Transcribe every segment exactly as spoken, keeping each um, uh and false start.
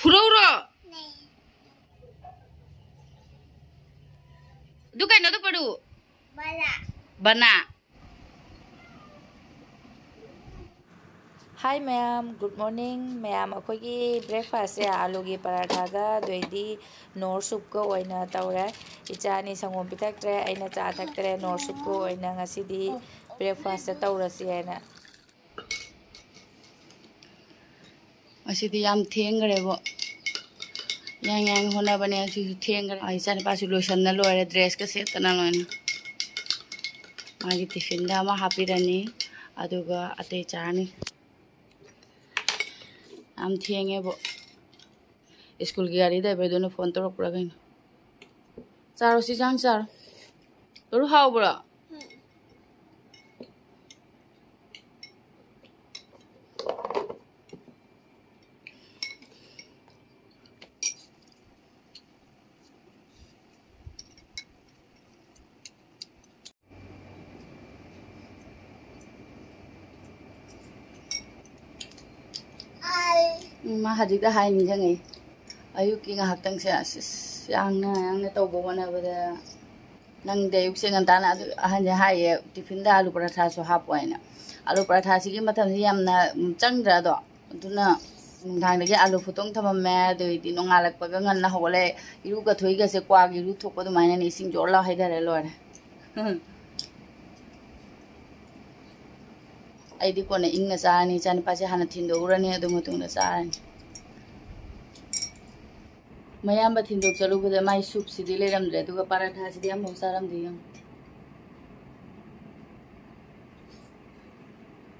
ꯄꯨꯔꯛꯎꯔꯣ? ꯑꯗꯨ ꯀꯩꯅꯣꯗꯣ ꯄꯨꯔꯛꯎ꯫ ꯕꯅꯥ꯫ Hi ꯃꯌꯥꯝ, good morning꯫ ꯃꯌꯥꯝ, ꯑꯩꯈꯣꯏꯒꯤ breakfastꯁꯦ ꯑꯥꯂꯨꯒꯤ ꯄꯔꯥꯊꯥꯒ ꯑꯗꯩꯗꯤ ꯅꯣꯔ ꯁꯨꯞꯀ ꯑꯣꯏꯅ ꯇꯧꯔꯦ꯫ ꯏꯆꯥ ꯑꯅꯤ ꯁꯪꯒꯣꯝ ꯄꯤꯊꯛꯇ꯭ꯔꯦ, ꯑꯩꯅ ꯆꯥ ꯊꯛꯇ꯭ꯔꯦ꯫ ꯅꯣꯔ ꯁꯨꯞꯀ ꯑꯣꯏꯅ ꯉꯁꯤꯗꯤ breakfastꯇ ꯇꯧꯔꯁꯤ ꯍꯥꯏꯅ꯫ ꯉꯁꯤꯗꯤ ꯌꯥꯝ ꯊꯦꯡꯈ꯭ꯔꯦꯕꯣ꯫ ꯌꯥꯡ ꯌꯥꯡ ꯍꯣꯠꯅꯕꯅꯦ, ꯉꯁꯤꯁꯨ ꯊꯦꯡꯈ꯭ꯔꯦ꯫ ꯑꯩ ꯏꯆꯥꯅꯨꯄꯥꯁꯨ ꯂꯣꯏꯁꯟꯅ ꯂꯣꯏꯔꯦ, dressꯀ ꯁꯦꯠꯇꯅ ꯂꯣꯏꯅ꯫ ꯃꯥꯒꯤ tiffinꯗ ꯑꯃ ꯍꯥꯞꯄꯤꯔꯅꯤ, ꯑꯗꯨꯒ ꯑꯇꯩ ꯆꯥꯔꯅꯤ꯫ ꯌꯥꯝ ꯊꯦꯡꯉꯦꯕꯣ꯫ ꯁ꯭ꯀꯨꯜꯒꯤ ꯒꯥꯔꯤ driverꯗꯨꯅ phone ꯇꯧꯔꯛꯄ꯭ꯔꯥ ꯀꯩꯅꯣ꯫ ꯆꯥꯔꯣ, ꯁꯤ ꯆꯥꯡ ꯆꯥꯔꯣ꯫ ꯂꯣꯏꯔꯨ ꯍꯥꯎꯕ꯭ꯔꯣ? ꯎꯝ, ꯃꯥ ꯍꯧꯖꯤꯛꯇ ꯍꯥꯏ ꯅꯤꯡꯁꯤꯡꯉꯛꯏ꯫ ꯑꯌꯨꯛꯀꯤ ꯉꯥꯏꯍꯥꯛꯇꯪꯁꯦ ꯑꯁ, ꯑꯁ, ꯌꯥꯡꯅ ꯌꯥꯡꯅ ꯇꯧꯕ ꯍꯣꯠꯅꯕꯗ ꯅꯪꯗꯤ ꯑꯌꯨꯛꯁꯦ ꯉꯟꯇꯥꯅ ꯑꯗꯨ ꯑꯍꯟꯁꯦ ꯍꯥꯏꯌꯦ, tiffinꯗ ꯑꯥꯂꯨ ꯄꯔꯥꯊꯥꯁꯨ ꯍꯥꯞꯄꯣ ꯍꯥꯏꯅ꯫ ꯑꯥꯂꯨ ꯄꯔꯥꯊꯥꯁꯤꯒꯤ ꯃꯇꯝꯁꯤ ꯌꯥꯝꯅ, ꯎꯝ, ꯆꯪꯗ꯭ꯔꯥ ꯑꯗꯣ? ꯑꯗꯨꯅ ꯅꯨꯡꯗꯥꯡꯗꯒꯤ ꯑꯥꯂꯨ ꯐꯨꯠꯇꯣꯛ ꯊꯝꯃꯝꯃꯦ, ꯑꯗꯨꯏꯗꯤ ꯅꯣꯡꯉꯥꯜꯂꯛꯄꯒ ꯉꯟꯅ ꯍꯧꯒꯠꯂꯦ, ꯏꯔꯨ ꯀꯊꯣꯛꯏꯒꯁꯦ ꯀ꯭ꯋꯥꯒꯤ ꯏꯔꯨ ꯊꯣꯛꯄ ꯑꯗꯨꯃꯥꯏꯅꯅꯦ, ꯏꯁꯤꯡ ꯖꯣꯔ ꯂꯥꯎ ꯍꯩꯊꯔꯦ, ꯂꯣꯏꯔꯦ꯫ ꯑꯩꯗꯤ ꯀꯣꯟꯅ ꯏꯪꯅ ꯆꯥꯔꯅꯤ, ꯏꯆꯥꯅꯨꯄꯥꯁꯦ ꯍꯥꯟꯅ ꯊꯤꯟꯗꯣꯛꯎꯔꯅꯤ, ꯑꯗꯨ ꯃꯇꯨꯡꯗ ꯆꯥꯔꯅꯤ꯫ ꯃꯌꯥꯝꯕ ꯊꯤꯟꯗꯣꯛ ꯆꯠꯂꯨꯕꯗ ꯃꯥꯏ ꯁꯨꯞꯁꯤꯗꯤ ꯂꯩꯔꯝꯗ꯭ꯔꯦ, ꯑꯗꯨꯒ ꯄꯔꯥꯊꯥꯁꯤꯗꯤ ꯑꯃꯐꯥꯎ ꯆꯥꯔꯝꯗꯦ, ꯌꯦꯡꯉꯨ꯫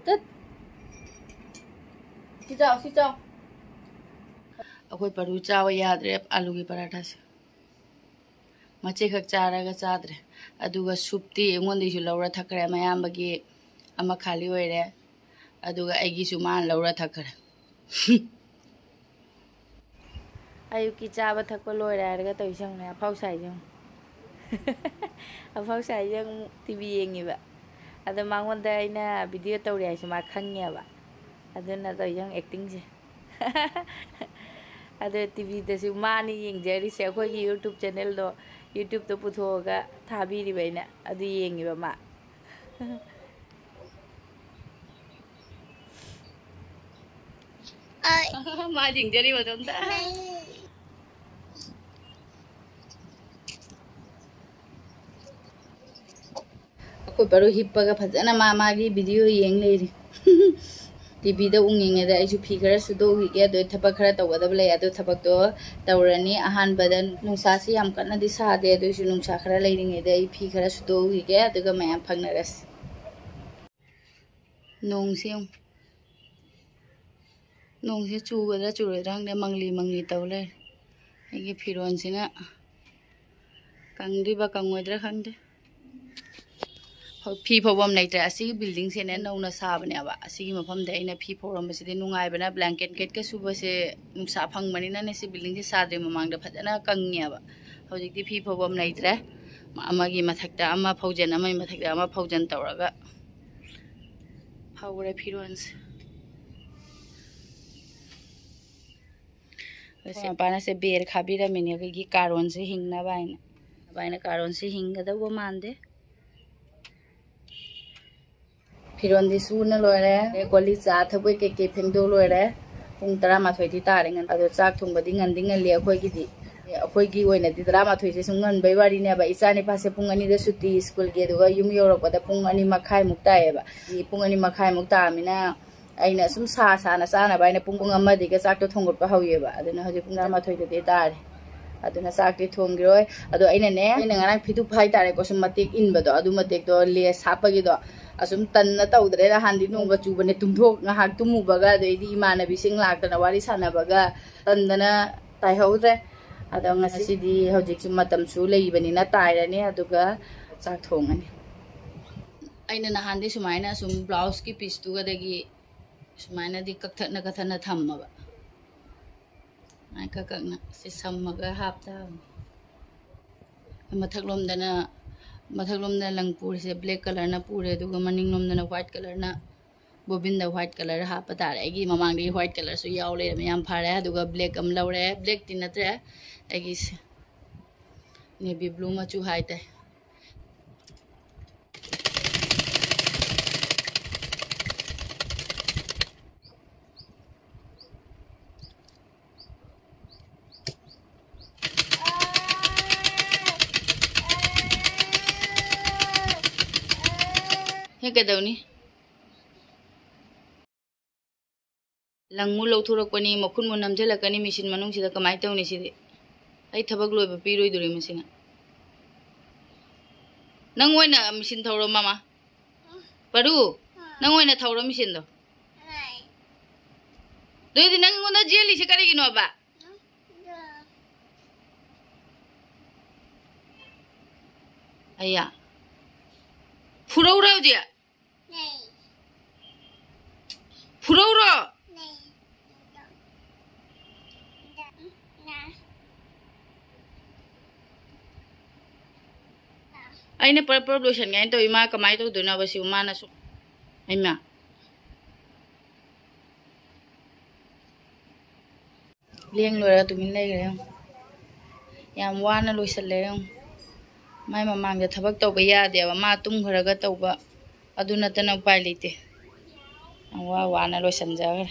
ꯇꯠ! ꯁꯤ ꯆꯥꯎ, ꯁꯤ ꯆꯥꯎ꯫ ꯑꯩꯈꯣꯏ ꯄꯔꯨ ꯆꯥꯕ ꯌꯥꯗ꯭ꯔꯦ ꯑꯂꯨꯒꯤ ꯄꯔꯥꯊꯥꯁꯦ꯫ ꯃꯆꯦꯈꯛ ꯆꯥꯔꯒ ꯆꯥꯗ꯭ꯔꯦ꯫ ꯑꯗꯨꯒ ꯁꯨꯞꯇꯤ ꯑꯩꯉꯣꯟꯗꯒꯤꯁꯨ ꯂꯧꯔ ꯊꯛꯈ꯭ꯔꯦ, ꯃꯌꯥꯝꯕꯒꯤ ꯑꯃ ꯈꯥꯂꯤ ꯑꯣꯏꯔꯦ, ꯑꯗꯨꯒ ꯑꯩꯒꯤꯁꯨ ꯃꯥꯅ ꯂꯧꯔ ꯊꯛꯈ꯭ꯔꯦ꯫ ꯑꯌꯨꯛꯀꯤ ꯆꯥꯕ ꯊꯛꯄ ꯂꯣꯏꯔꯦ ꯍꯥꯏꯔꯒ ꯇꯧꯔꯤꯁꯦ ꯌꯦꯡꯉꯨꯅꯦ, ꯑꯐꯥꯎ ꯁꯥꯏꯁꯦ ꯌꯦꯡꯉꯨ꯫ ꯑꯐꯥꯎ ꯁꯥꯏꯁꯦ ꯌꯦꯡꯉꯨ, TV ꯌꯦꯡꯉꯤꯕ꯫ ꯑꯗꯣ ꯃꯉꯣꯟꯗ ꯑꯩꯅ video ꯇꯧꯔꯤ ꯍꯥꯏꯁꯦ ꯃꯥ ꯈꯪꯉꯦꯕ꯫ ꯑꯗꯨꯅ ꯇꯧꯔꯤꯁꯦ ꯌꯦꯡꯉꯨ, actingꯁꯦ꯫ ꯑꯗ ꯇꯤꯚꯤꯗꯁꯨ ꯃꯥꯅ ꯌꯦꯡꯖꯔꯤꯁꯦ, ꯑꯩꯈꯣꯏꯒꯤ YouTube ꯆꯦꯅꯦꯜꯗꯣ, YouTubeꯇ ꯄꯨꯊꯣꯛꯑꯒ ꯊꯥꯕꯤꯔꯤꯕ ꯑꯩꯅ, ꯑꯗꯨ ꯌꯦꯡꯉꯤꯕ ꯃꯥ꯫ ꯃꯥ ꯌꯦꯡꯖꯔꯤ ꯃꯇꯣꯝꯇ꯫ ꯑꯩꯈꯣꯏ ꯕꯥꯔꯣ ꯍꯤꯞꯄꯒ ꯐꯖꯅ ꯃꯥ ꯃꯥꯒꯤ ꯚꯤꯗꯤꯑꯣ ꯌꯦꯡ ꯂꯩꯔꯤ꯫ ꯇꯤꯚꯤꯗ ꯎꯪꯉꯤꯉꯩꯗ ꯑꯩꯁꯨ ꯐꯤ ꯈꯔ ꯁꯨꯗꯣꯛꯎꯈꯤꯒꯦ, ꯑꯗꯣ ꯊꯕꯛ ꯈꯔ ꯇꯧꯒꯗꯕ ꯂꯩ, ꯑꯗꯣ ꯊꯕꯛꯇꯣ ꯇꯧꯔꯅꯤ꯫ ꯑꯍꯥꯟꯕꯗ ꯅꯨꯡꯁꯥꯁꯤ ꯌꯥꯝ ꯀꯟꯅꯗꯤ ꯁꯥꯗꯦ, ꯑꯗꯨꯏꯁꯨ ꯅꯨꯡꯁꯥ ꯈꯔ ꯂꯩꯔꯤꯉꯩꯗ ꯑꯩ ꯐꯤ ꯈꯔ ꯁꯨꯗꯣꯛꯎꯈꯤꯒꯦ, ꯑꯗꯨꯒ ꯃꯌꯥꯝ ꯐꯪꯅꯔꯁꯤ꯫ ꯅꯣꯡꯁꯤ ꯌꯦꯡꯉꯨ꯫ ꯅꯣꯡꯁꯤ ꯆꯨꯒꯗ꯭ꯔꯥ ꯆꯨꯔꯣꯏꯗ꯭ꯔꯥ ꯈꯪꯗꯦ, ꯃꯪꯂꯤ ꯃꯪꯂꯤ ꯇꯧ ꯂꯩꯔꯦ꯫ ꯑꯩꯒꯤ ꯐꯤꯔꯣꯟꯁꯤꯅ ꯀꯪꯗ꯭ꯔꯤꯕ ꯀꯪꯉꯣꯏꯗ꯭ꯔꯥ ꯈꯪꯗꯦ꯫ ꯍꯧ-, ꯐꯤ ꯐꯧꯐꯝ ꯂꯩꯇ꯭ꯔꯦ꯫ ꯑꯁꯤꯒꯤ ꯕꯤꯜꯗꯤꯡꯁꯦꯅꯦ ꯅꯧꯅ ꯁꯥꯕꯅꯦꯕ꯫ ꯑꯁꯤꯒꯤ ꯃꯐꯝꯗ ꯑꯩꯅ ꯐꯤ ꯐꯧꯔꯝꯕꯁꯤꯗꯤ ꯅꯨꯡꯉꯥꯏꯕꯅ, ꯕ꯭ꯂꯥꯡꯀꯦꯠ ꯀꯦꯠꯀ ꯁꯨꯕꯁꯦ ꯅꯨꯡꯁꯥ ꯐꯪꯕꯅꯤꯅꯅꯦ, ꯁꯤ ꯕꯤꯜꯗꯤꯡꯁꯦ ꯁꯥꯗ꯭ꯔꯤ ꯃꯃꯥꯡꯗ ꯐꯖꯅ ꯀꯪꯉꯦꯕ꯫ ꯍꯧꯖꯤꯛꯇꯤ ꯐꯤ ꯐꯧꯐꯝ ꯂꯩꯇ꯭ꯔꯦ꯫ ꯑꯃꯒꯤ ꯃꯊꯛꯇ ꯑꯃ ꯐꯧꯖꯟ, ꯑꯃꯒꯤ ꯃꯊꯛꯇ ꯑꯃ ꯐꯧꯖꯟ ꯇꯧꯔꯒ ꯐꯧꯔꯦ ꯐꯤꯔꯣꯟꯁꯦ꯫ ꯑꯗꯣ ꯁꯤ ꯃꯄꯥꯅꯁꯦ ꯕꯦꯔ ꯈꯥꯕꯤꯔꯝꯃꯤꯅꯦ ꯑꯩꯈꯣꯏꯒꯤ ꯀꯥꯔꯣꯟꯁꯦ ꯍꯤꯡꯅꯕ ꯍꯥꯏꯅ꯫ ꯃꯄꯥꯅ ꯀꯥꯔꯣꯟꯁꯦ ꯍꯤꯡꯒꯗꯧꯕ ꯃꯥꯟꯗꯦ꯫ ꯐꯤꯔꯣꯟꯗꯤ ꯁꯨꯅ ꯂꯣꯏꯔꯦ꯫ ꯑꯗꯩ ꯀꯣꯜ ꯂꯤꯛ ꯆꯥ ꯊꯛꯄꯩ ꯀꯩꯀꯩ ꯐꯦꯡꯗꯣꯛ ꯂꯣꯏꯔꯦ꯫ ꯄꯨꯡ ꯇꯔꯥꯃꯥꯊꯣꯏꯗꯤ ꯇꯥꯔꯦ꯫ ꯉꯟ-, ꯑꯗꯣ ꯆꯥꯛ ꯊꯣꯡꯕꯗꯤ ꯉꯟꯗꯤ ꯉꯜꯂꯤ ꯑꯩꯈꯣꯏꯒꯤꯗꯤ꯫ ꯑꯩꯈꯣꯏꯒꯤ ꯑꯣꯏꯅꯗꯤ ꯇꯔꯥꯃꯥꯊꯣꯏꯁꯦ ꯁꯨꯝ ꯉꯟꯕꯩ ꯋꯥꯔꯤꯅꯦꯕ꯫ ꯏꯆꯥ ꯅꯤꯄꯥꯁꯦ ꯄꯨꯡ ꯑꯅꯤꯗ ꯁꯨꯇꯤ ꯁ꯭ꯀꯨꯜꯒꯤ, ꯑꯗꯨꯒ ꯌꯨꯝ ꯌꯧꯔꯛꯄꯗ ꯄꯨꯡ ꯑꯅꯤ ꯃꯈꯥꯏꯃꯨꯛ ꯇꯥꯏꯌꯦꯕ꯫ ꯄꯨꯡ ꯑꯅꯤ ꯃꯈꯥꯏꯃꯨꯛ ꯇꯥꯔꯃꯤꯅ ꯑꯩꯅ ꯁꯨꯝ ꯁꯥ ꯁꯥꯅ ꯆꯥꯅꯕ ꯍꯥꯏꯅ ꯄꯨꯡ, ꯄꯨꯡ ꯑꯃꯗꯒꯤ ꯆꯥꯛꯇꯣ ꯊꯣꯡꯒꯠꯄ ꯍꯧꯋꯦꯕ꯫ ꯑꯗꯨꯅ ꯍꯧꯖꯤꯛ ꯄꯨꯡ ꯇꯔꯥꯃꯥꯊꯣꯏꯗꯗꯤ ꯇꯥꯔꯦ꯫ ꯑꯗꯨꯅ ꯆꯥꯛꯇꯤ ꯊꯣꯡꯈꯤꯔꯣꯏ꯫ ꯑꯗꯣ ꯑꯩꯅꯅꯦ, ꯑꯩꯅ ꯉꯔꯥꯡ ꯐꯤꯗꯨꯞ ꯍꯥꯏꯇꯥꯔꯦꯀꯣ, ꯁꯨꯝ ꯃꯇꯦꯛ ꯏꯟꯕꯗꯣ, ꯑꯗꯨ ꯃꯇꯦꯛꯇꯣ ꯂꯦꯁ ꯍꯥꯞꯄꯒꯤꯗꯣ ꯑꯁꯨꯝ ꯇꯟꯅ ꯇꯧꯗ꯭ꯔꯦ꯫ ꯅꯍꯥꯟꯗꯤ ꯅꯣꯡꯒ ꯆꯨꯕꯅꯦ, ꯇꯨꯝꯊꯣꯛ-, ꯉꯥꯏꯍꯥꯛ ꯇꯨꯝꯃꯨꯕꯒ, ꯑꯗꯩꯗꯤ ꯏꯃꯥꯟꯅꯕꯤꯁꯤꯡ ꯂꯥꯛꯇꯅ ꯋꯥꯔꯤ ꯁꯥꯟꯅꯕꯒ ꯇꯟꯗꯅ ꯇꯥꯏꯍꯧꯗ꯭ꯔꯦ꯫ ꯑꯗꯣ ꯉꯁꯤꯗꯤ ꯍꯧꯖꯤꯛꯁꯨ ꯃꯇꯝꯁꯨ ꯂꯩꯕꯅꯤꯅ ꯇꯥꯏꯔꯅꯤ, ꯑꯗꯨꯒ ꯆꯥꯛ ꯊꯣꯡꯉꯅꯤ꯫ ꯑꯩꯅ ꯅꯍꯥꯟꯗꯤ ꯁꯨꯃꯥꯏꯅ ꯁꯨꯝ ꯕ꯭ꯂꯥꯎꯁꯀꯤ ꯄꯤꯁꯇꯨꯒꯗꯒꯤ ꯁꯨꯃꯥꯏꯅꯗꯤ ꯀꯛꯊꯠꯅ ꯀꯛꯊꯠꯅ ꯊꯝꯃꯕ꯫ ꯁꯨꯃꯥꯏꯅ ꯀꯛ ꯀꯛꯅ ꯁꯤ ꯁꯝꯃꯒ ꯍꯥꯞꯇꯥꯕꯅꯤ꯫ ꯃꯊꯛꯂꯣꯝꯗꯅ, ꯃꯊꯛꯂꯣꯝꯗꯅ ꯂꯪ ꯄꯨꯔꯤꯁꯦ ꯕ꯭ꯂꯦꯛ ꯀꯂꯔꯅ ꯄꯨꯔꯦ, ꯑꯗꯨꯒ ꯃꯅꯤꯡꯂꯣꯝꯗꯅ ꯋꯥꯏꯠ ꯀꯂꯔꯅ ꯕꯣꯕꯤꯟꯗ white colour ꯍꯥꯞꯄ ꯇꯥꯔꯦ꯫ ꯑꯩꯒꯤ ꯃꯃꯥꯡꯗꯒꯤ white colourꯁꯨ ꯌꯥꯎ ꯂꯩꯔꯝꯃꯦ꯫ ꯌꯥꯝ ꯐꯔꯦ꯫ ꯑꯗꯨꯒ black ꯑꯃ ꯂꯧꯔꯦ꯫ Blackꯇꯤ ꯅꯠꯇ꯭ꯔꯦ, ꯑꯩꯒꯤꯁꯦ navy blue ꯃꯆꯨ ꯍꯥꯏꯇꯥꯔꯦ꯫ ꯍꯦ, ꯀꯩꯗꯧꯅꯤ? ꯂꯪꯃꯨꯛ ꯂꯧꯊꯣꯔꯛꯄꯅꯤ, ꯃꯈꯨꯠꯃꯨꯛ ꯅꯝꯁꯤꯜꯂꯛꯀꯅꯤ ꯃꯦꯆꯤꯟ ꯃꯅꯨꯡꯁꯤꯗ꯫ ꯀꯃꯥꯏꯅ ꯇꯧꯅꯤ ꯁꯤꯗꯤ? ꯑꯩ ꯊꯕꯛ ꯂꯣꯏꯕ ꯄꯤꯔꯣꯏꯗꯣꯔꯤ ꯃꯁꯤꯅ꯫ ꯅꯪ ꯑꯣꯏꯅ ꯃꯦꯆꯤꯟ ꯊꯧꯔꯣ, ꯃꯃꯥ꯫ ꯄꯔꯨ, ꯅꯪ ꯑꯣꯏꯅ ꯊꯧꯔꯣ ꯃꯦꯆꯤꯟꯗꯣ꯫ ꯑꯗꯨꯗꯤ ꯅꯪ ꯑꯩꯉꯣꯟꯗ ꯆꯦꯜꯂꯤꯁꯦ ꯀꯔꯤꯒꯤꯅꯣꯕ? ꯑꯌꯥ꯫ ꯐꯨꯔꯧꯔ ꯍꯧꯖꯤꯛ? ꯐꯨꯔꯧꯔꯣ? ꯑꯩꯅ ꯄꯔꯞ ꯄꯔꯞ ꯂꯣꯏꯁꯟꯒꯦ ꯍꯥꯏꯅ ꯇꯧꯏ꯫ ꯃꯥ ꯀꯃꯥꯏꯅ ꯇꯧꯗꯣꯏꯅꯣꯕ ꯁꯤꯕꯨ? ꯃꯥꯅꯁꯨ, ꯍꯩꯃꯥ꯫ ꯂꯦꯡ ꯂꯣꯏꯔꯒ ꯇꯨꯃꯤꯟ ꯂꯩꯈ꯭ꯔꯦ ꯌꯦꯡꯉꯨ꯫ ꯌꯥꯝ ꯋꯥꯅ ꯂꯣꯏꯁꯜꯂꯦ ꯌꯦꯡꯉꯨ꯫ ꯃꯥꯏ ꯃꯃꯥꯡꯗ ꯊꯕꯛ ꯇꯧꯕ ꯌꯥꯗꯦꯕ꯫ ꯃꯥ ꯇꯨꯝꯈ꯭ꯔꯒ ꯇꯧꯕ꯫ ꯑꯗꯨ ꯅꯠꯇꯅ ꯎꯄꯥꯏ ꯂꯩꯇꯦ꯫ ꯌꯥꯝ ꯋꯥ ꯋꯥꯅ ꯂꯣꯏꯁꯟꯖꯈ꯭ꯔꯦ꯫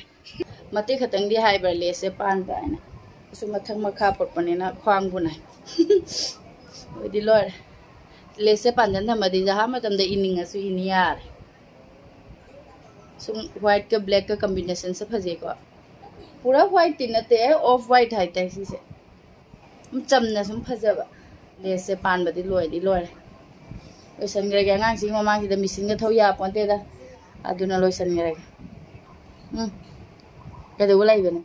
ꯃꯇꯦꯛ ꯈꯛꯇꯪꯗꯤ ꯍꯥꯏꯕ꯭ꯔꯥ laceꯁꯦ ꯄꯥꯟꯕ ꯍꯥꯏꯅ꯫ ꯑꯁꯨꯝ ꯃꯊꯛ ꯃꯈꯥ ꯄꯛꯄꯅꯤꯅ ꯈ꯭ꯋꯥꯡꯕꯨ ꯅꯥꯏ꯫ ꯂꯣꯏꯗꯤ ꯂꯣꯏꯔꯦ꯫ Laceꯁꯦ ꯄꯥꯟꯖꯟ ꯊꯝꯃꯗꯤ ꯖꯍꯥ ꯃꯇꯝꯗ ꯏꯅꯤꯡꯉꯁꯨ ꯏꯅꯤ ꯌꯥꯔꯦ꯫ ꯁꯨꯝ whiteꯀ blackꯀ combinationꯁꯦ ꯐꯖꯩꯀꯣ꯫ ꯄꯨꯔꯥ whiteꯇꯤ ꯅꯠꯇꯦ, off white ꯍꯥꯏꯇꯥꯔꯦ ꯁꯤꯁꯦ꯫ ꯁꯨꯝ ꯆꯝꯅ ꯁꯨꯝ ꯐꯖꯕ꯫ Laceꯁꯦ ꯄꯥꯟꯕꯗꯤ ꯂꯣꯏꯗꯤ ꯂꯣꯏꯔꯦ꯫ ꯂꯣꯏꯁꯟꯈ꯭ꯔꯒꯦ꯫ ꯑꯉꯥꯡꯁꯤꯒꯤ ꯃꯃꯥꯡꯁꯤꯗ machineꯒ ꯊꯧ ꯌꯥꯄꯣꯟꯇꯦꯗ꯫ ꯑꯗꯨꯅ ꯂꯣꯏꯁꯟꯈ꯭ꯔꯒꯦ꯫ ꯎꯝ꯫ ꯀꯩꯗꯧꯕ ꯂꯩꯕꯅꯣ?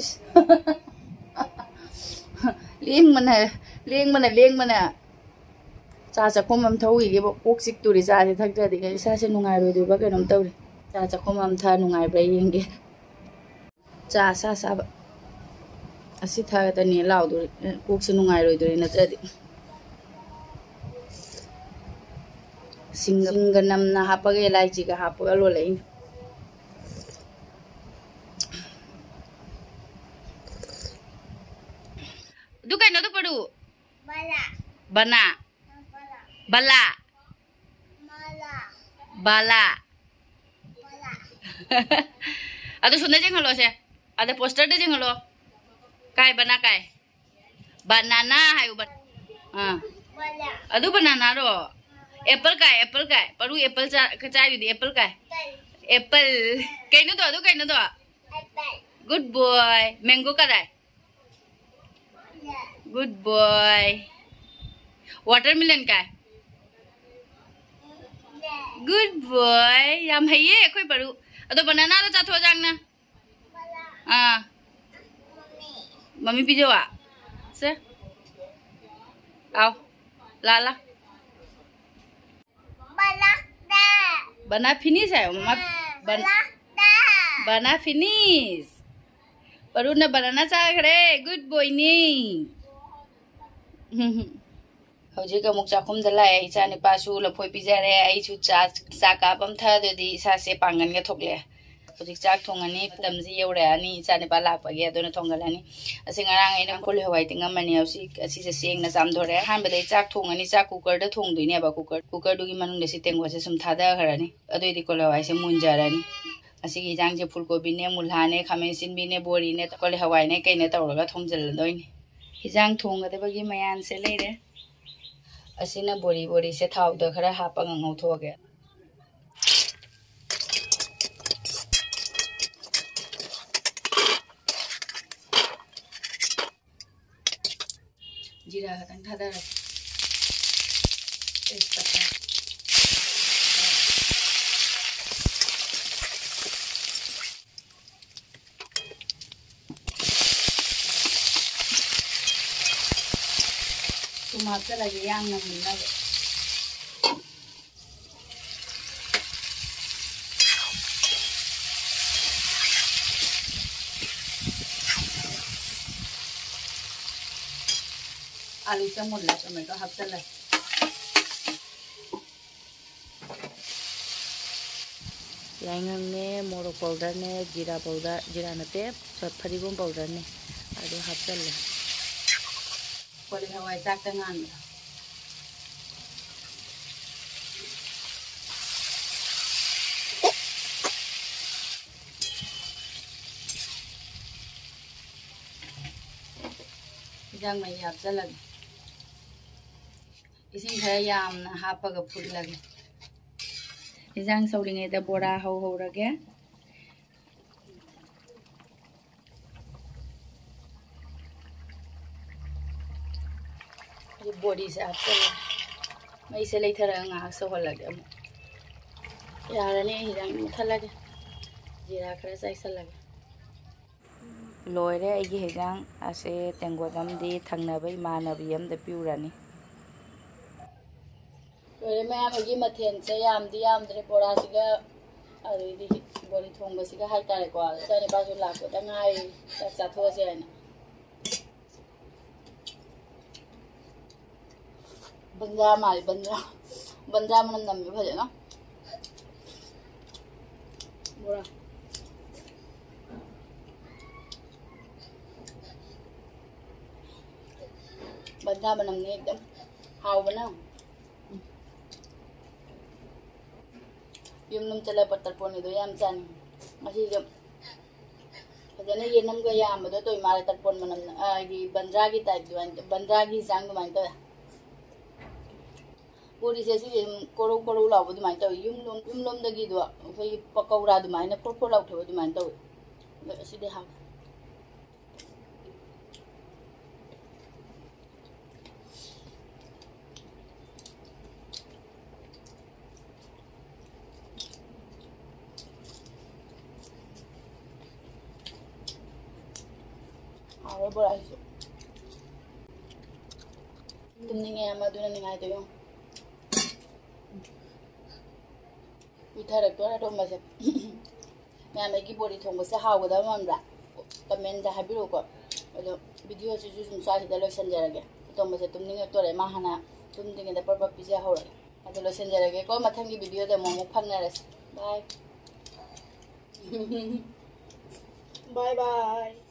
ꯏꯁ꯫ ꯂꯦꯡꯕꯅ, ꯂꯦꯡꯕꯅ, ꯂꯦꯡꯕꯅ꯫ ꯆꯥ ꯆꯥꯛꯈꯨꯝ ꯑꯃ ꯊꯧꯈꯤꯒꯦꯕ꯫ ꯀꯣꯛ ꯆꯤꯛꯇꯣꯔꯤ ꯆꯥꯁꯦ ꯊꯛꯇ꯭ꯔꯗꯤ꯫ ꯏꯁꯥꯁꯦ ꯅꯨꯡꯉꯥꯏꯔꯣꯏꯗꯣꯏꯕ ꯀꯩꯅꯣꯝ ꯇꯧꯔꯦ꯫ ꯆꯥ ꯆꯥꯛꯈꯨꯝ ꯑꯃ ꯊꯛꯑ ꯅꯨꯡꯉꯥꯏꯕ꯭ꯔꯥ ꯌꯦꯡꯒꯦ꯫ ꯆꯥ ꯁꯥ ꯁꯥꯕ꯫ ꯑꯁꯤ ꯊꯛꯑꯒ ꯅꯦ ꯂꯥꯎꯗꯣꯔꯤ꯫ ꯀꯣꯛꯁꯦ ꯅꯨꯡꯉꯥꯏꯔꯣꯏꯗꯣꯔꯤ ꯅꯠꯇ꯭ꯔꯗꯤ꯫ ꯁꯤꯡꯒ ꯅꯝꯅ ꯍꯥꯞꯄꯒ, ꯏꯂꯥꯏꯆꯤꯒ ꯍꯥꯞꯄꯒ ꯂꯣꯜꯂꯛꯏꯅꯦ꯫ ꯑꯗꯨ ꯀꯩꯅꯣꯗꯣ ꯄꯥꯔꯨ꯫ ꯕꯅꯥ꯫ ꯕꯅꯥ꯫ ꯕꯂꯥ꯫ ꯕꯂꯥ꯫ ꯑꯗꯨ ꯁꯣꯝꯗ ꯌꯦꯡꯍꯜꯂꯣꯁꯦ꯫ ꯑꯗ ꯄꯣꯁꯇꯔꯗ ꯌꯦꯡꯍꯜꯂꯣ꯫ ꯀꯥꯏ ꯕꯅꯥ ꯀꯥꯏ? ꯕꯅꯥꯅꯥ ꯍꯥꯏꯌꯨ, ꯕꯟ-, ꯑꯥ꯫ ꯑꯗꯨ ꯕꯅꯥꯅꯥꯔꯣ? ꯑꯦꯄꯜ ꯀꯥꯏ, ꯑꯦꯄꯜ ꯀꯥꯏ꯫ ꯄꯥꯔꯨ ꯑꯦꯄꯜ ꯆꯥ-, ꯆꯥꯏꯗꯨꯗꯤ ꯑꯦꯄꯜ ꯀꯥꯏ? ꯑꯦꯄꯜ꯫ ꯀꯩꯅꯣꯗꯣ, ꯑꯗꯨ ꯀꯩꯅꯣꯗꯣ? Good boy꯫ Mango ꯀꯗꯥꯏ? Good boy꯫ Watermelon ꯀꯥꯏ? Good boy꯫ ꯌꯥꯝ ꯍꯩꯌꯦ ꯑꯩꯈꯣꯏ ꯄꯥꯔꯨ꯫ ꯑꯗꯣ ꯕꯅꯥꯅꯥꯗꯣ ꯆꯥꯊꯣꯛꯑꯣ ꯌꯥꯝꯅ꯫ ꯑꯥ꯫ ꯃꯃꯤ ꯄꯤꯖꯧꯋꯥ꯫ ꯁꯦ꯫ ꯑꯥꯎ꯫ ꯂꯥ ꯂꯥ꯫ ꯕꯅꯥ ꯐꯤꯅꯤꯁ ꯍꯥꯏꯌꯣ, ꯃꯃꯥ꯫ ꯕꯟ-, ꯕꯅꯥ ꯐꯤꯅꯤꯁ꯫ ꯄꯥꯔꯨꯅ ꯕꯅꯥꯅꯥ ꯆꯥꯈ꯭ꯔꯦ꯫ Good boyꯅꯤ꯫ ꯍꯧꯖꯤꯛ ꯑꯃꯨꯛ ꯆꯥꯛꯈꯨꯝꯗ ꯂꯥꯛꯑꯦ꯫ ꯏꯆꯥ ꯅꯨꯄꯥꯁꯨ ꯂꯐꯣꯏ ꯄꯤꯖꯔꯦ꯫ ꯑꯩꯁꯨ ꯆꯥ, ꯆꯥ ꯀꯥꯞ ꯑꯃ ꯊꯛꯑꯗꯗꯤ ꯏꯁꯥꯁꯦ ꯄꯥꯡꯒꯟꯒ ꯊꯣꯛꯂꯛꯑꯦ꯫ ꯍꯧꯖꯤꯛ ꯆꯥꯛ ꯊꯣꯡꯉꯅꯤ꯫ ꯃꯇꯝꯁꯤ ꯌꯧꯔꯛꯑꯅꯤ꯫ ꯏꯆꯥ ꯅꯨꯄꯥ ꯂꯥꯛꯄꯒꯤ ꯑꯗꯨꯅ ꯊꯣꯡꯒꯠꯂꯅꯤ꯫ ꯑꯁꯤ ꯉꯔꯥꯡ ꯑꯩꯅ ꯀꯣꯂꯤ ꯍꯋꯥꯏ ꯇꯤꯡꯉꯝꯕꯅꯤ꯫ ꯍꯧꯖꯤꯛ ꯑꯁꯤꯁꯦ ꯁꯦꯡꯅ ꯆꯥꯝꯊꯣꯔꯛꯑꯦ꯫ ꯑꯍꯥꯟꯕꯗ ꯑꯩ ꯆꯥꯛ ꯊꯣꯡꯉꯅꯤ꯫ ꯆꯥꯛ cookerꯗ ꯊꯣꯡꯗꯣꯏꯅꯦꯕ꯫ Cooker, cookerꯗꯨꯒꯤ ꯃꯅꯨꯡꯗ ꯁꯤ ꯇꯦꯡꯀꯣꯠꯁꯦ ꯁꯨꯝ ꯊꯥꯗꯈ꯭ꯔꯅꯤ꯫ ꯑꯗꯨꯑꯣꯏꯗꯤ ꯀꯣꯂꯤ ꯍꯋꯥꯏꯁꯦ ꯃꯨꯟꯖꯔꯅꯤ꯫ ꯑꯁꯤꯒꯤ ꯏꯟꯖꯥꯡꯁꯦ ꯐꯨꯜꯀꯣꯕꯤꯅꯦ, ꯃꯨꯂꯥꯅꯦ, ꯈꯥꯃꯦꯟ ꯑꯁꯤꯟꯕꯤꯅꯦ, ꯕꯣꯔꯤꯅꯦ, ꯀꯣꯂꯤ ꯍꯋꯥꯏꯅꯦ, ꯀꯩꯅꯦ ꯇꯧꯔꯒ ꯊꯣꯡꯖꯤꯜꯂꯗꯣꯏꯅꯤ꯫ ꯏꯟꯖꯥꯡ ꯊꯣꯡꯒꯗꯕꯒꯤ ꯃꯌꯥꯟꯁꯦ ꯂꯩꯔꯦ꯫ ꯑꯁꯤꯅ ꯕꯣꯔꯤ, ꯕꯣꯔꯤꯁꯦ ꯊꯥꯎꯗ ꯈꯔ ꯍꯥꯞꯄꯒ ꯉꯧꯊꯣꯛꯑꯒꯦ꯫ ꯖꯤꯔꯥ ꯈꯛꯇꯪ ꯊꯥꯗꯔꯒꯦ꯫ ꯇꯦꯖꯄꯇꯥ꯫ ꯊꯨꯝ ꯍꯥꯞꯆꯤꯜꯂꯒꯦ ꯌꯥꯝꯅ ꯃꯨꯟꯅꯕ꯫ ꯑꯥꯂꯨꯁꯦ ꯃꯨꯜꯂꯦ, tomato ꯍꯥꯞꯆꯤꯜꯂꯦ꯫ ꯌꯥꯏꯉꯪꯅꯦ, ꯃꯣꯔꯣꯛ powderꯅꯦ, ꯖꯤꯔꯥ powder, ꯖꯤꯔꯥ ꯅꯠꯇꯦ, ꯐ-, ꯐꯗꯤꯒꯣꯝ powderꯅꯦ, ꯑꯗꯨ ꯍꯥꯞꯆꯜꯂꯦ꯫ ꯀꯣꯂꯤ ꯍꯋꯥꯏ ꯆꯥꯛꯇ ꯉꯥꯟꯕ꯫ ꯏꯟꯖꯥꯡ ꯃꯍꯤ ꯍꯥꯞꯆꯜꯂꯒꯦ꯫ ꯏꯁꯤꯡ ꯈꯔ ꯌꯥꯝꯅ ꯍꯥꯞꯄꯒ ꯐꯨꯠꯂꯒꯦ꯫ ꯏꯟꯖꯥꯡ ꯁꯧꯔꯤꯉꯩꯗ ꯕꯣꯔꯥ ꯍꯧꯍꯧꯔꯒꯦ꯫ ꯍꯧꯖꯤꯛ ꯕꯣꯔꯤꯁꯦ ꯍꯥꯞꯆꯜꯂꯦ꯫ ꯃꯩꯁꯦ ꯂꯩꯊꯔꯒ ꯉꯥꯏꯍꯥꯛ ꯁꯧꯍꯜꯂꯒꯦ ꯑꯃꯨꯛ꯫ ꯌꯥꯔꯅꯤ, ꯑꯩ ꯍꯤꯟꯖꯥꯡ ꯃꯨꯠꯊꯠꯂꯒꯦ꯫ ꯖꯤꯔꯥ ꯈꯔ ꯆꯥꯏꯁꯜꯂꯒꯦ꯫ ꯂꯣꯏꯔꯦ ꯑꯩꯒꯤ ꯍꯤꯟꯖꯥꯡ꯫ ꯑꯁꯦ ꯇꯦꯡꯀꯣꯠ ꯑꯃꯗꯤ ꯊꯪꯅꯕ ꯏꯃꯥꯟꯅꯕꯤ ꯑꯃꯗ ꯄꯤꯔꯨꯔꯅꯤ꯫ ꯂꯣꯏꯔꯦ ꯃꯌꯥꯝ, ꯑꯩꯒꯤ ꯃꯊꯦꯜꯁꯦ ꯌꯥꯝꯗꯤ ꯌꯥꯝꯗ꯭ꯔꯦ꯫ ꯕꯣꯔꯥꯁꯤꯒ ꯑꯗꯩꯗꯤ ꯕꯣꯔꯤ ꯊꯣꯡꯕꯁꯤꯒ ꯍꯥꯏꯇꯥꯔꯦꯀꯣ꯫ ꯏꯆꯥꯅꯤꯄꯥꯁꯨ ꯂꯥꯛꯄꯗ ꯉꯥꯏꯔꯤ, ꯆꯥꯛ ꯆꯥꯊꯣꯛꯑꯁꯦ ꯍꯥꯏꯅ꯫ ꯕꯟꯗ꯭ꯔꯥ ꯃꯥꯜꯂꯦ, ꯕꯟꯗ꯭ꯔꯥ꯫ ꯕꯟꯗ꯭ꯔꯥ ꯃꯅꯝ ꯅꯝꯃꯦ ꯐꯖꯅ꯫ ꯕꯣꯔꯥ꯫ ꯕꯟꯗ꯭ꯔꯥ ꯃꯅꯝꯅꯦ ꯑꯦꯛꯗꯝ꯫ ꯍꯥꯎꯕꯅ꯫ ꯌꯨꯝ ꯌꯨꯝ ꯆꯠꯂꯒ ꯇꯔꯄꯣꯟꯒꯗꯣ ꯌꯥꯝ ꯆꯥꯅꯤꯡꯉꯤ꯫ ꯉꯁꯤꯁꯨ ꯐꯖꯅ ꯌꯦꯅꯝꯒ ꯌꯥꯝꯕꯗꯣ ꯇꯧꯏ ꯃꯥꯜꯂꯦ꯫ ꯇꯔꯄꯣꯟ ꯃꯅꯝ, ꯑ, ꯍꯥꯏꯗꯤ ꯕꯟꯗ꯭ꯔꯥꯒꯤ type ꯑꯗꯨꯃꯥꯏꯅ, ꯕꯟꯗ꯭ꯔꯥꯒꯤ ꯍꯤꯟꯖꯥꯡ ꯑꯗꯨꯃꯥꯏꯅ ꯇꯧꯋꯦ꯫ ꯕꯣꯔꯤꯁꯦ ꯁꯤꯁꯦ ꯑꯗꯨꯝ ꯀꯣꯔꯧ ꯀꯣꯔꯧ ꯂꯥꯎꯕ ꯑꯗꯨꯃꯥꯏꯅ ꯇꯧꯋꯤ꯫ ꯌꯨꯝ ꯂꯣꯝ-, ꯌꯨꯝ ꯂꯣꯝꯗꯒꯤꯗꯣ ꯑꯩꯈꯣꯏꯒꯤ ꯄꯀꯧꯔꯥ ꯑꯗꯨꯃꯥꯏꯅ ꯐꯣꯔ ꯐꯣꯔ ꯂꯥꯎꯊꯣꯛꯄ ꯑꯗꯨꯃꯥꯏꯅ ꯇꯧꯋꯤ꯫ ꯑꯗꯣ ꯑꯁꯤꯗꯤ ꯍꯥꯎꯋꯦ꯫ ꯍꯥꯎꯋꯦ ꯕꯣꯔꯥꯁꯤꯁꯨ꯫ ꯇꯨꯝꯅꯤꯡꯉꯦ ꯑꯃ, ꯑꯗꯨꯅ ꯅꯤꯡꯉꯥꯏꯗꯣ ꯌꯦꯡꯉꯨ꯫ ꯎꯏꯊꯔꯛꯇꯣꯔꯦ ꯑꯇꯣꯝꯕꯁꯦ꯫ ꯃꯌꯥꯝ ꯑꯩꯒꯤ ꯕꯣꯔꯤ ꯊꯣꯡꯕꯁꯦ ꯍꯥꯎꯒꯗꯕ ꯃꯥꯟꯕ꯭ꯔꯥ? Commentꯗ ꯍꯥꯏꯕꯤꯔꯛꯎꯀꯣ꯫ ꯑꯗꯣ videoꯁꯤꯁꯨ ꯁꯨꯝ ꯁ꯭ꯋꯥꯏꯁꯤꯗ ꯂꯣꯏꯁꯤꯟꯖꯔꯒꯦ꯫ ꯑꯇꯣꯝꯕꯁꯦ ꯇꯨꯝꯅꯤꯡꯉꯛꯇꯣꯔꯦ, ꯃꯥ ꯍꯥꯟꯅ ꯇꯨꯝꯗ꯭ꯔꯤꯉꯩꯗ ꯄ꯭ꯔꯞ ꯄ꯭ꯔꯞ ꯄꯤꯖꯍꯧꯔꯒꯦ꯫ ꯑꯗꯣ ꯂꯣꯏꯁꯤꯟꯖꯔꯒꯦꯀꯣ, ꯃꯊꯪꯒꯤ videoꯗ ꯑꯃꯨꯛ, ꯑꯃꯨꯛ ꯐꯪꯅꯔꯁꯤ꯫ Bye꯫ Bye bye.